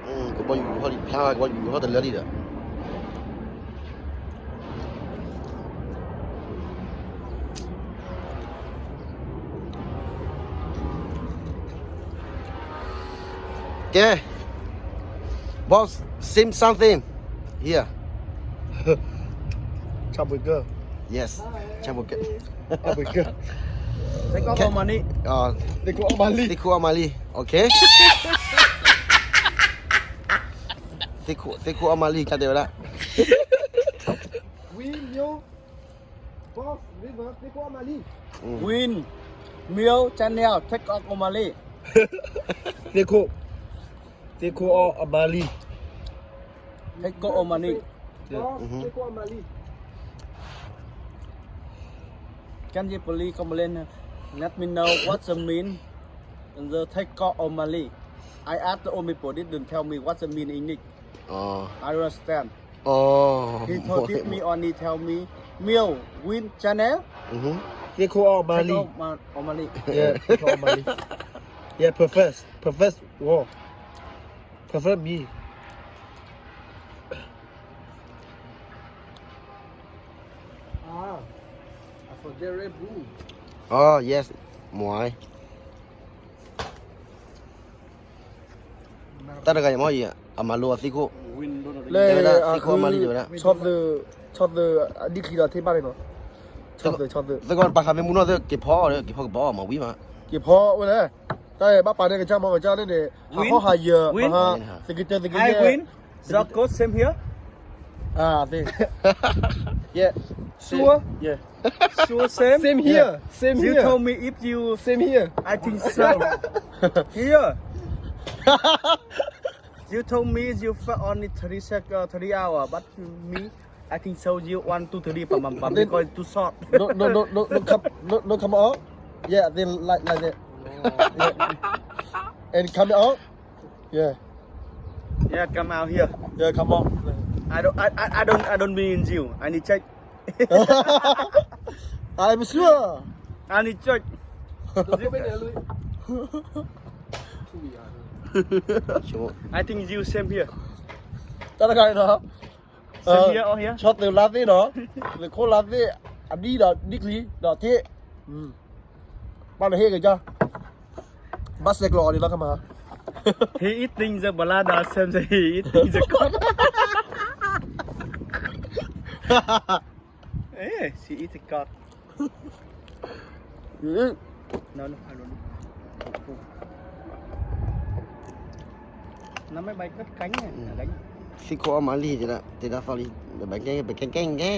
ကဘီယူၤဟီၣ်လံ ဖျါဝဲကဘီယူၤဟီၣ်တလၢလံဒီး ကဲ boss, say something here. ချၢ်ဘွ့ကၢ် Yes, ချၢ်ဘွ့ကၢ် ချၢ်ဘွ့ကၢ် သ့ၣ်ခိၣ်အီၣ်မၤလံ သ့ၣ်ခိၣ်အီၣ်မၤလံ သ့ၣ်ခိၣ်အီၣ်မၤလံ Okay. သ့ၣ်ခိၣ် သ့ၣ်ခိၣ်အီၣ်မၤလံ ကတဲဝဲဒၣ် ဝံ မျိုး boss river သ့ၣ်ခိၣ်အီၣ်မၤလံ Win မျိုး channel သ့ၣ်ခိၣ်အီၣ်မၤလံ သ့ၣ်ခိၣ် သ့ၣ်ခိၣ်အီၣ်အမၤလံ သ့ၣ်ခိၣ်အီၣ်မၤလံ boss သ့ၣ်ခိၣ်အီၣ်မၤလံ Can you please comment, let me know what the mean the သ့ၣ်ခိၣ်အီၣ်မၤလံ I ask the old people, they don't tell me what the mean in English. I don't understand. He told me only tell me, Meow Win channel. သ့ၣ်ခိၣ်အီၣ်မၤလံ သ့ၣ်ခိၣ်အီၣ်မၤလံ Yeah, perfect, perfect wall, perfect me. Ah, I forget Red Bull. Oh yes, မွဲ တၢ်တဂၤအံၤမ့ၢ်အံၤ အမၤလိအသ့ၣ်ခိၣ် လၢ သ့ၣ်ခိၣ်အီၣ်မၤလံတဲဝဲဒၣ် ဆီၣ်သုး ဆီၣ်သုး အဒံၣ်ချံဒီးထံၣ်ဘၣ်န့ၣ်နီၤ ဆီၣ်သုး ဆီၣ်သုး သ့ၣ်ခိၣ်ပာ်သးမ့ၢ်မူနီၢ်သ့ၣ် က့ၤဖီအီၤ က့ၤဖီကဘီအီၤမၤဝံၤမး က့ၤဖီဝဲလဲၣ် တၢ်ဘၣ်ပာ်န့ၣ်ကစၢ်မီၤကစၢ်န့ၣ်န့ၣ် ဟးဟီၣ်ဟးယၢၤ ဟးဟး သကတၢၢ်သကယဲၢ် Your coat same here? Ah, I think. Yeah. Sure? Yeah. Sure, same? Same here. Same here. You told me if you. Same here. I think so. Here. You told me you felt only three sec, uh, three hour, but me, I think so. You one, two, three, pam, pam, pam, because too short. No, no, no, no, no, come, no, no, come out. Yeah, then like, like that. Yeah. And come out. Yeah. Yeah, come out here. Yeah, come on. I don't, I, I, I don't, I don't mean you. I need check. I'm sure. I need check. I think you same here. တၢ်တခါနီၤ Same here or here? ဆီၣ်သုးလါသ့ၣ်နီၤ သုးခိၣ်လါသ့ၣ် အဒံၣ်ဒီးဒံၣ်ချံဒီးထံၣ် ဘၣ်လၢဟ့ၣ်ကစၢ် ဘၣ်ဆဲးကျိးအီၤန့ၣ်လီၤခမၤ He eating the balada same as he eating the corn. Eh, she eat the corn. No, no, I don't. Nó mới bay cất cánh này, cánh. သ့ၣ်ခိၣ်အီၣ်မၤလံ တဲဒၣ် တဲဒၣ်သီလံ ဘဲကဲ ဘဲကဲ ကဲ ကဲ